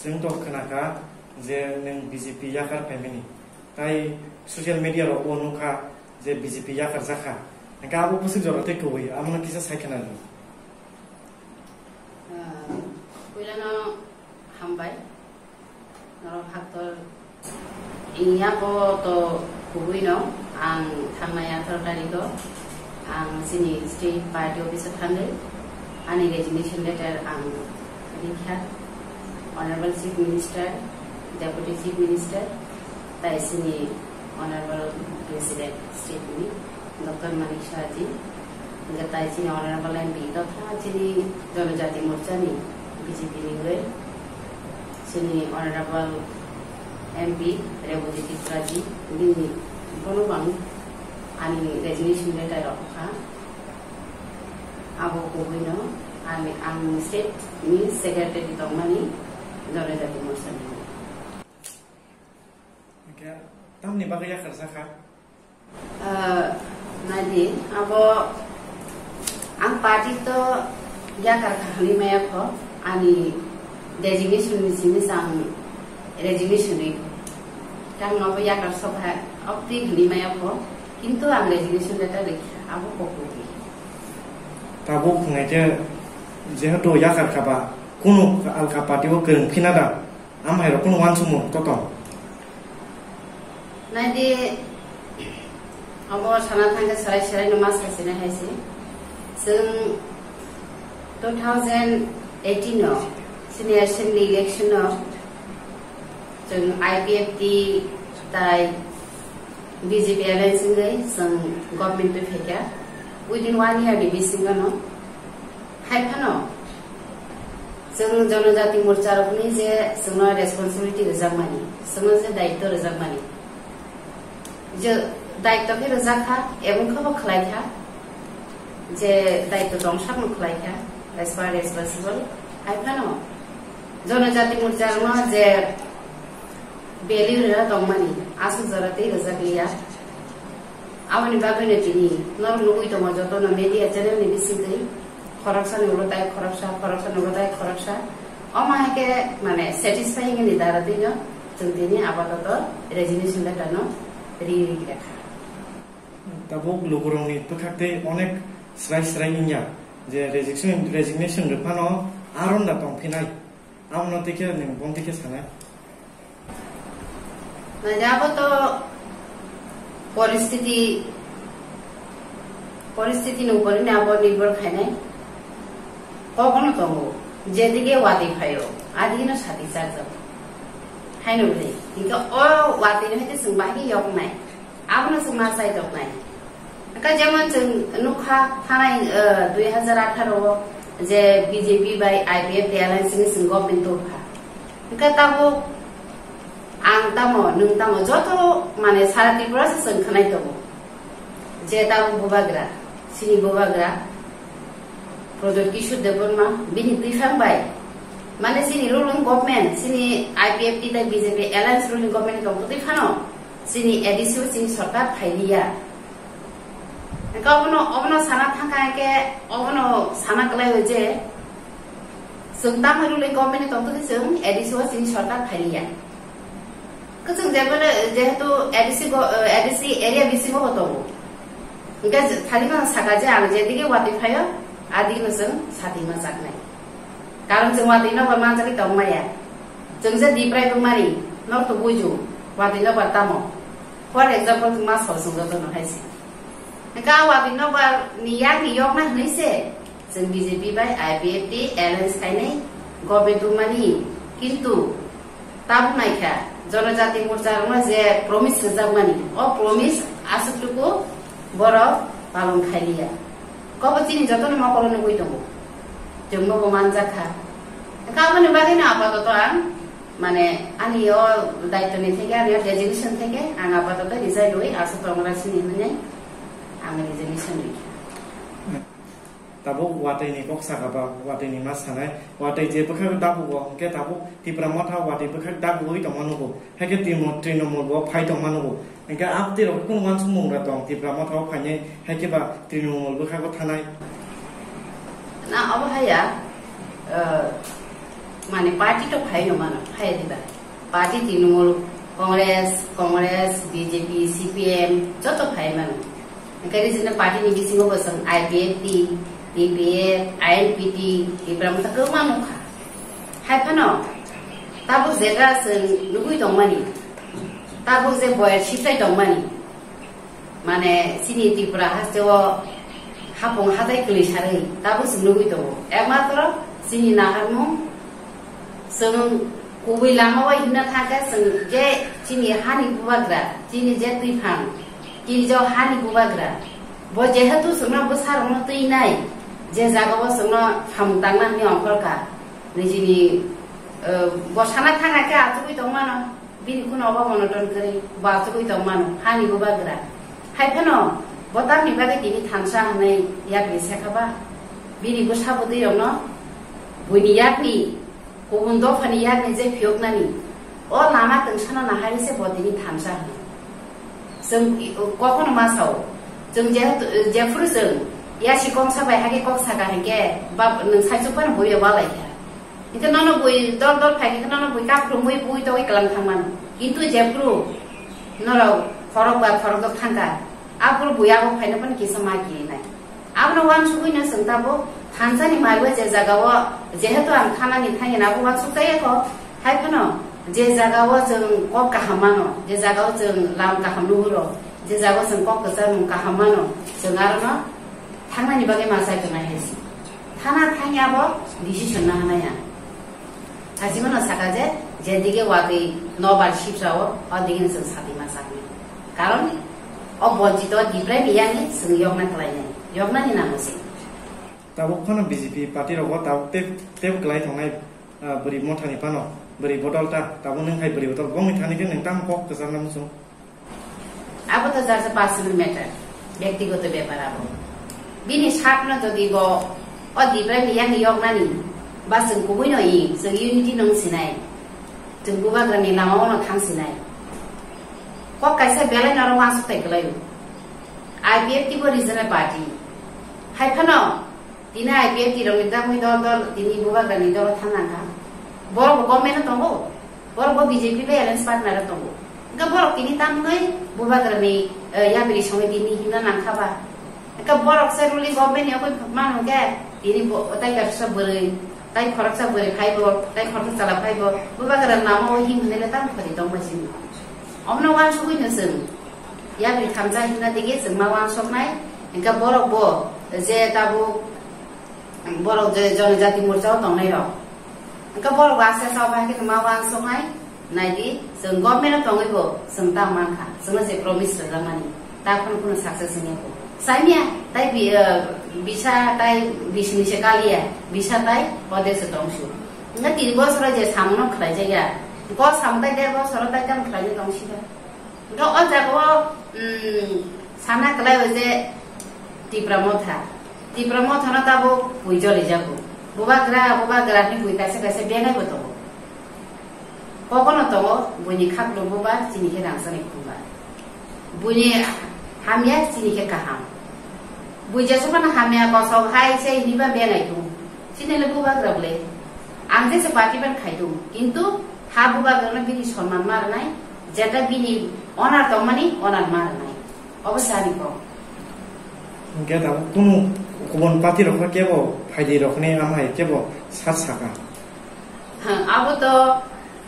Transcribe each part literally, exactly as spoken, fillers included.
Chwng to khwnakha je nwng B J P yakar phaimani, tai social media rok o nukha je B J P yakar jakha, hwnkhe abo bwswk jora tei kubui, amono kisa sai khwnadi. Ah, puilano hambai, norok haktor. Yago to kubui no ang thangnai atharo tarikh o ang chini state party office o thangwi ani resignation letter ang rikha Honorable Chief Minister, Deputy Chief Minister, tai chini Honorable President state ni Doctor Manik Saha ji, hwnkhe tai chini Honorable M P totha chini Jonojati Morcha ni B J P ni wngwi chini Honorable M P Reboti Tripura ji, bini bono bo ang ani resignation letter rok kha. Abo kubui no ani ang state ni secretary tongmani Jonojati Morcha ni. Hwnkhe tamni bagwi yakar jakha? Ah, naidi, abo ang party to yakar kha hwnwi maya kho, ani designation ni simi ang resignation ri kho. Tang abo yakar sokha, abtwi hwnwi maya kho, kintu ang resignation letter rikha, abo kok rikha. Tabuk hwnai khe jehetu yakar kha ba, kunu alka party o kwrwng phina da? Amhairok kunu uansukmung to tong? Naidi, omo sana thangkhe serai serai no ma sachina hai se. Chwng two thousand eighteen o chini assembly election o chwng I P F T tai B J P alliance wngwi chwng government twi phaikha. Within one year ni bisingo no hai phano chwng Jonojati Morcha rokni je chwngno responsibility rwjakmani, chwngno je daityo rwjakmani, je daityo khe rwjakha, ebong khe bo khlaikha, je daityo tong sakno khlaikha, as per responsible. Hai phano Jonojati Morcha rokno je value rwna tongmani, aswk jora tei rwjakliya. Aboni bagwino tini norok nugwi tongo jotono media channel ni bisingtwi khoroksani ulo tai khoroksa, khoroksani ulo tai khoroksa. Omo hai khe mane satisfying ni dara twino chwng tini apatoto resignation letter no ri ri kha. Tabuk lukurokni bwkhak tei onek srai srai wngya je resignation, resignation rwphano aron da tongphinai. Abono tei khe nwng bong tei khe sanai. Naidi, abo to poristiti, poristiti ni upor ni abo nirbhor khainai. Kokono tongo, jedige watwi phaio, adigeno sati chajak. Haino bwrwi, hinkhe o watwi no hai khe chwng bahai khe yoknai. Abono chwng ma chai toknai. Hwnkhe jemon chwng nukha thanai, eh, dui hajar atharo o je B J P bai I P F T alliance ni chwng government tubukha. Hwnkhe tabuk ang tamo, nwng tamo, joto mane sara Tripura se chwng khwnai tongo. Je tabuk bubagra, chini bubagra, Pradyot Kishore Debbarma, bini twiphang bai, mane chini ruling government, chini I P F T tei B J P alliance ruling government ni tongtwtwi phano, chini A D C o chini sorkar phailiya. Hwnkhe obono, obono sana thangkha hwnkhe, obono sana kwlaio je, chwng tamo ruling government ni tongtwtwi chwng A D C o chini sorkar phailiya. Kwchwng jebole jehetu A D C go, eh, A D C area bisingo bo tongo. Hwnkhe je-, thani phano saka je ang jedige watwi phaio, adigeno chwng sati ma chaknai. Karon chwng watwi nokbar manjagwi tong maya. Chwng je Tiprai bwmani, norok to buijo, watwi nokbar tamo. For example, ma sal chwng jotono hai se. Hwnkhe a watwi nokbar ni yakni yokna hwnwi se, chwng B J P bai I P F T alliance khainai government tubumani, kintu tabuk naikha Jonojati Morcha rokno je promise rwjakmani, o promise aswk tuku borok palon khailiya. Kobo chini jotono mokolo nugwi tongo, chwngno bo manjakha. Hwnkhe aboni bagwino apatoto ang, mane, ani o daitwni theke, ani o designation theke ang apatoto resign rwi aswk tongmani sini hwnwi ang resignation rikha. Tabuk watwi ni kok saka ba, watwi ni ma sanai, watwi je bwkhak dabugo, hwnkhe tabuk Tipra Motha watwi bwkhak dagugwi tongma nugo, haikhe Trinamool, Trinamool bo phai tongma nugo, hwnkhe abtwi rok kunu uansukmung ra tong Tipra Motha o phainai, haikhe ba Trinamool bwkhago thanai. Na, obo haya, eh, Mane party to phai no mano, phai diba. Party Trinamool, Congress, Congress, B J P, C P M, joto phai mano. Hingke regional party ni bisingo bo chwng I P F T, T P F, I N P T, Tipra Motha kwbangma nukha. Hai phano, tabuk je da chwng nugui tongmani, tabuk je boyar siprai tongmani, mane, chini Tripura haste o hapung hatai kwlwi sarwi tabuk chwng nugui tongo. Ekmatro chini naharmung chwng kubui lama o himna thangkhe chwng je chini hani bubagra, chini je twiphang, chini je hani bubagra, bo jehetu chwngno bwsarokno twinai, je jagao chwngno samung tangna hwnwi ongkhorkha, nijini, eh, bo sana thangkha khe achugui tongmano. Bini khuna obo monoton kwrwi, bo achugui tongmano, hani bubagra. Hai phano, bo tamni bagwi tini thansa hwnwi yapri sekha ba? Bini bwsa bwtwi rokno, buini yakni, kubun dophani yakni je phiyoknani, o lama tungsano nahari se bo tini thansa hwno. Chwng i-, kokno ma sao, chwng jehetu, jephuru chwng yasi kongsa bai hake kok saka hinkhe, bab nwng saichuk phano buiyo walai kha. Hingke nono bui dol dol phai khe nono bui kaphru mui bui togwi kwlang thangmano. Kintu jephru norok khorok ba khorok dok thangkha, aphuru bui abo phaino phano kisa ma kinai. Abono wansugwino chwng tabuk thansani maibo je jagao jehetu ang thanani thangya abo wansuk jaya kho, hai phano je jagao chwng kok kaham mano, je jagao chwng lam kaham nuhuro, je jagao chwng kok kwchangmung kaham mano, chwng arono thangnani bagwi ma chai tongnai hai se. Thana thangya bo decision na hanaya. Hachimano saka je, je dige watwi nobar sipsao, o dige chwng sati ma sakni. Karon o bonchito Tipra ni yani chwng yokna kwlainai. Yoknani namo se. Tabuk phano B J P party rogo tabuk tep, tep kwlai tongnai, ah, bwrwi mothani phano, bwrwi bodol ta, tabuk nwng hai bwrwi bodol bongni thani khe nwng tamo kok kwcharna muchung? Abo to jar jar personal matter, byaktigoto bepar abo. Bini sakno jodi bo o Tipra ni yani yoknani, ba chwng kubui no i, chwng unity no wng sinai, chwng bubagra ni lama o no thang sinai. Kok kaisa belai no aro wansuk tai kwlai o. I P F T bo regional party. Hai phano, tini I P F T rok ni dagwi dol dol, tini bubagra ni dolo thang nang kha. Borok bo government o tongo. Borok bo B J P bai alliance partner o tongo. Hingke borok tini tamni bubagrani, eh, yabri songwi tini himna nangkha ba. Hingke borok se ruling government ni okoi mano hingke tini bo, tai kaisa bwrwi, tai khoroksa bwrwi phaibo, tai khoroksa chwla phaibo, bubagra lama o him hinile tam khori tong bai sini. Omno wansugwi no chwng yabri thamsa himna dige chwng ma wansoknai, hingke borok bo je tabuk Borok je Jonojati Morcha o tongnai rok. Hingke borok bo aste sa bai khe ma wansoknai, naidi, chwng government o tongwi bo chwng ta mankha, chwngno je promise rwjakmani, ta khunu khunu success wngya kho. Saimya, tai bi-, eh, bisa tai bising se kaliya, bisa tai odek se tongsu. Hingke tin bosoro je samono khlaijakya, kok samo tai der bosoro tai tamo khlaina tongsi ba. Hingke o jaga o, mm, sana kwlai o je Tipra Motha. Tipra Motha no tabuk bui joli jago. Bubagra, bubagra ni bui kaisa kaisa benai bo tongo. Kokono tongo, buini khaklo bubar, chini khe rangchakni khumbar. Buini hamya, chini khe kaham. Bui jesukmano hamya kosok hai se hiniba benai tongo. Chini le bubagra bole. Ang jese party ban khai tongo. Kintu ha bubagra no bini sonman ma rwnai, jeta bini onar tongmani onar ma rwnai. Obo sani kok. Hingke tabuk kunu kubun party rok kebo phaidi rok ni amhai kebo sat saka. Hang, abo to,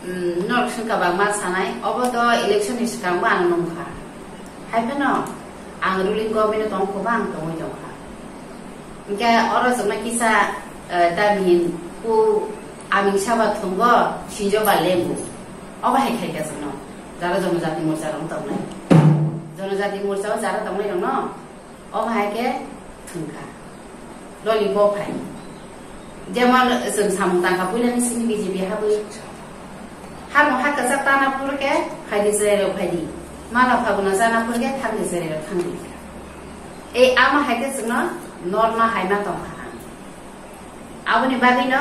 mm, norok sengka bangma sanai, obo to election ni swkang bo ang nungkha. Hai phano ang ruling government o tongkho ba ang tongwi tongkha. Hingke oro chwngno kisa, eh, tamni hin ku aming saba thwngbo sinjo ba lembu. Obo hai khaikha chwngno. Jara Jonojati Morcha rok tongnai. Jonojati Morcha o jara tongnai rokno. Obo hai khe thwngkha. Loli bo phai. Jemon chwng samung tangkha puilani simi B J P habwi. Hamo ha kwchak tana phuru khe phaidi chwrairok phaidi. Mano phabuno chana phuru khe thangdi chwrairok thangdi. Ei ama hai khe chwngno norma hai ma tongkha ang. Aboni bagwino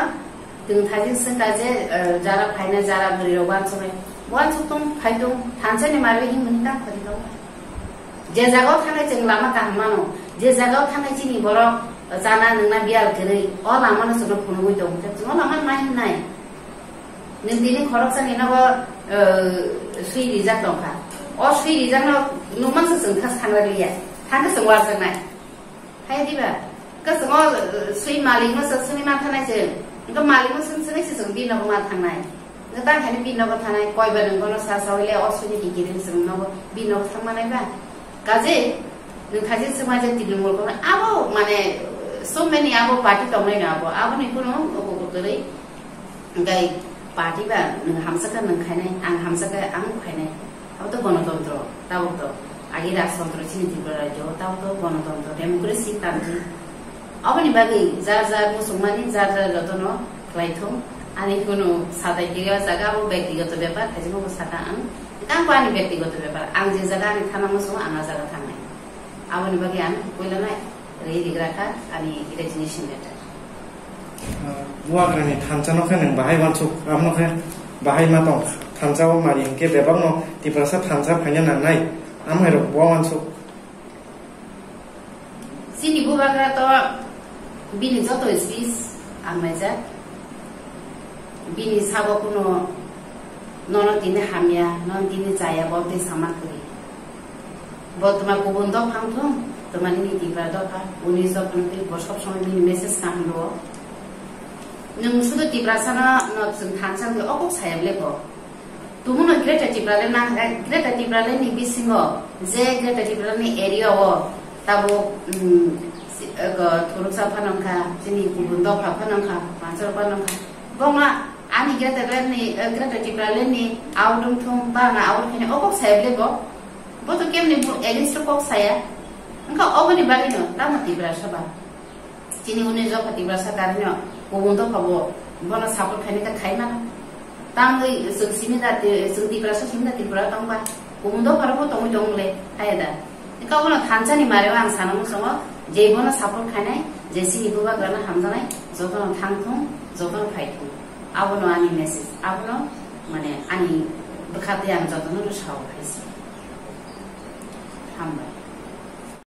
twng thajik swngkha je, eh, jara phaina jara bwrwi rok uansuknai. Uansuk tong phai tong thansa ni marwi himni tang khori tong. Je jaga o thangnai chwng lama kaham mano, je jaga o thangnai chini borok chana nwngna biyal kwrwi, o lama no chwngno phunugwi tong khe chwng o lama ma himnai. Nwng tini khoroksani nogo, eh, swi rijak tongkha. O swi rijakno nukmansuk chwng kha sangraliya. Thangkhe chwng warjaknai. Hai diba? Hwnkhe chwng o, eh, swi malikno chwng swngwi ma thangnai chwng. Hwnkhe malikno swng swngwi se chwng bini nogo ma thangnai. Hwnkhe tang khaini bini nogo thangnai. Koiba nwng bono sa sawi le o swini kikiring chwng nogo bini nogo thangmanai ba? Kaje, nwng khaje swngma je Trinamool kono abo, mane, so many abo party tongnaino abo, aboni kunu uko kwrwi. Hwnkhe party ba nwng hamsakha nwng khainai, ang hamsakha ang khainai. Abo to gonotontro, tabuk to. Agi rajtontro chini Tripura rajyo, tabuk to gonotontro, democracy country. Aboni bagwi jar jar muchungmani jar jar jotono khlaithung. Ani kunu satai kiriya jaga abo byaktigoto bepar, khaijima bo saka ang. Tangbo ani byaktigoto bepar. Ang je jaga ani thana muchungo, ang a jaga thangnai. Aboni bagwi ang puila nai rwi rigra kha ani resignation letter. Bubagrani thansa no khe nwng bahai wansuk, amo khe bahai ma tong thansa o mari hinkhe bebak no Tiprasa thansa phaina nangnai, amo hai rok bo wansuk. Chini bubagra to bini joto speech ang naijak. Bini sabo kuno nono tini hamya, nono tini chaya, bo tei sama kwrwi. Bo twma kubun dopha wngthung, twma nini Tipra dopha, unis dopha wngtwi bo sob somoi bini message kaham rwo. Nwng sudu Tiprasano no chwng thansa wngwi o kok saya bwle bo. Tumuno Greater Tipraland na, Greater Tipraland ni bisingo, je Greater Tipraland ni area o tabuk, mm, si-, eh, go-, thuruksa phano wngkha, chini kubun dopha phano wngkha, manchar phano wngkha. Bongma ani Greater Land ni, eh, Greater Tipraland ni out wngthung, bana out khaini o kok saya bwle bo. Bo to kemni bo against o kok saya. Wngkha oboni bagwino tamo Tiprasa ba. Chini unis dopha Tiprasa karino kubun dopha bo bono support khaini kha khai mano. Tangwi chwng simi da ti-, chwng Tiprasa simi da Tripura tongba. Kubun dopha rokbo tongwi tong le, hai da. Wngkha bono thansa ni mare ang sana muchungo je bono support khainai, je chini bubagrano hamjaknai, jotono thangthung, jotono phaithung. Abono ani message, abono mane ani bwkha tei ang jotono rwsao hai se. Hambai.